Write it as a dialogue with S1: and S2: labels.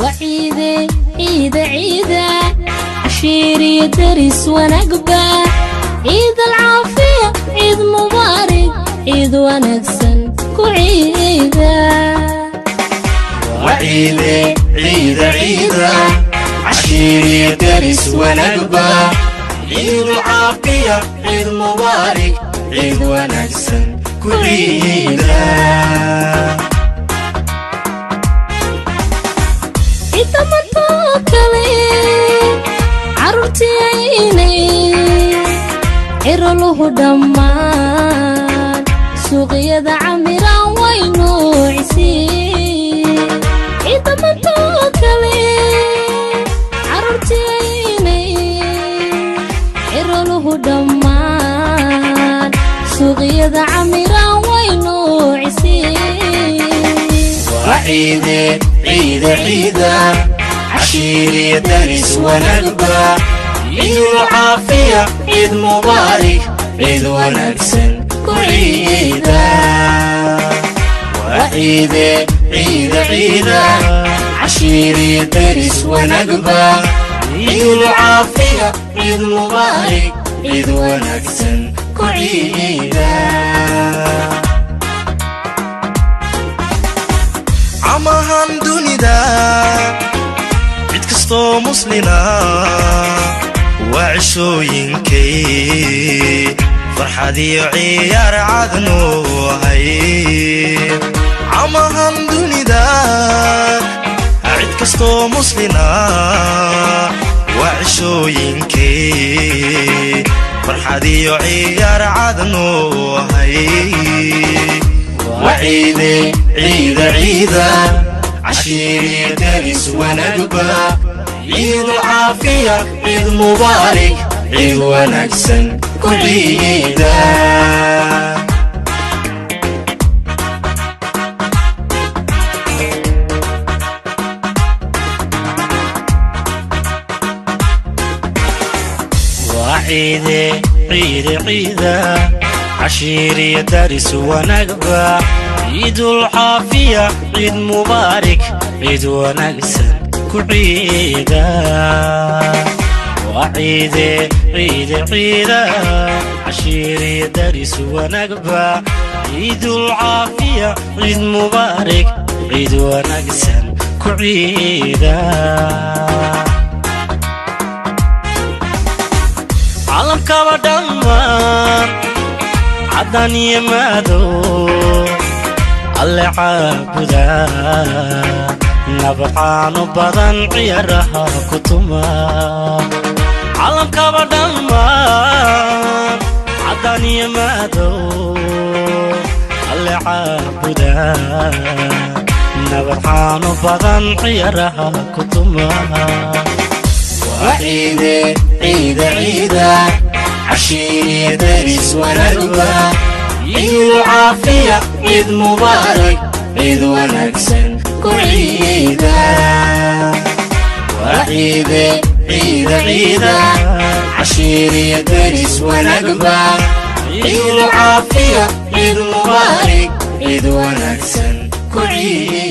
S1: Waa ciide, ciida, ciida, cashiiriyo deris wanaagba. Ciid alcaafiya, ciid mubaarig, ciid wanaagsan ku ciida.
S2: Waa ciide, ciida, ciida, cashiiriyo deris wanaagba. Ciidu caafiya, ciid mubaarig, ciid wanaagsan ku ciida.
S1: Ciidamadoo kale carruurtiaynay ciroluhu dhammaan suuqyada camiraan way nuucisii. Ciidamadoo kale carruurtiaynay ciroluhu dhammaan suuqyada camiraan way nuucisii.
S2: Waa ciide, ciida, ciida, cashiiriyo deris wanaagba. Ciidu caafiya, ciid mubaarig, ciid wanaagsan ku ciida. Waa ciide, ciida, ciida, cashiiriyo deris wanaagba. Ciidu caafiya, ciid mubaarig, ciid wanaagsan ku ciida.
S3: Camahan dunida cid kastoo muslina waa cishooyinkay farxad iyo ciyaar cadnu ahay. Camahan dunida cid kastoo muslina waa cishooyinkay farxad iyo ciyaar cadnu ahay.
S2: Waa ciide, ciida, ciida, cashiiriyo deris wanaagba. Ciidu caafiya, ciid mubaarig, ciid wanaagsan ku ciida.
S3: Waa ciide, ciide, ciida, cashiiriyo daris wanaagba. Ciidul caafiya, ciid mubaarig, ciid wanaagsan ku ciida. Waa ciide, ciide, ciida, cashiiriyo daris wanaagba. Ciidul caafiya, ciid mubaarig, ciid wanaagsan ku ciida. Caalamkaba dhammaan caddan iyo madow Alle caabuda, nabcaanu badan ciyaaraha ku tuma. Caalamkaba dhammaan caddan iyo madow Alle caabuda, nabcaanu badan ciyaaraha ku tuma.
S2: Waa ciide, ciida, ciida, cashiiriyo deris wanaagba. Ciidu caafiya, ciid mubaarig, ciid wanaagsan ku ciida. Waa ciide, ciida, ciida, cashiiriyo deris wanaagba. Ciidu caafiya, ciid mubaarig, ciid wanaagsan ku ciida.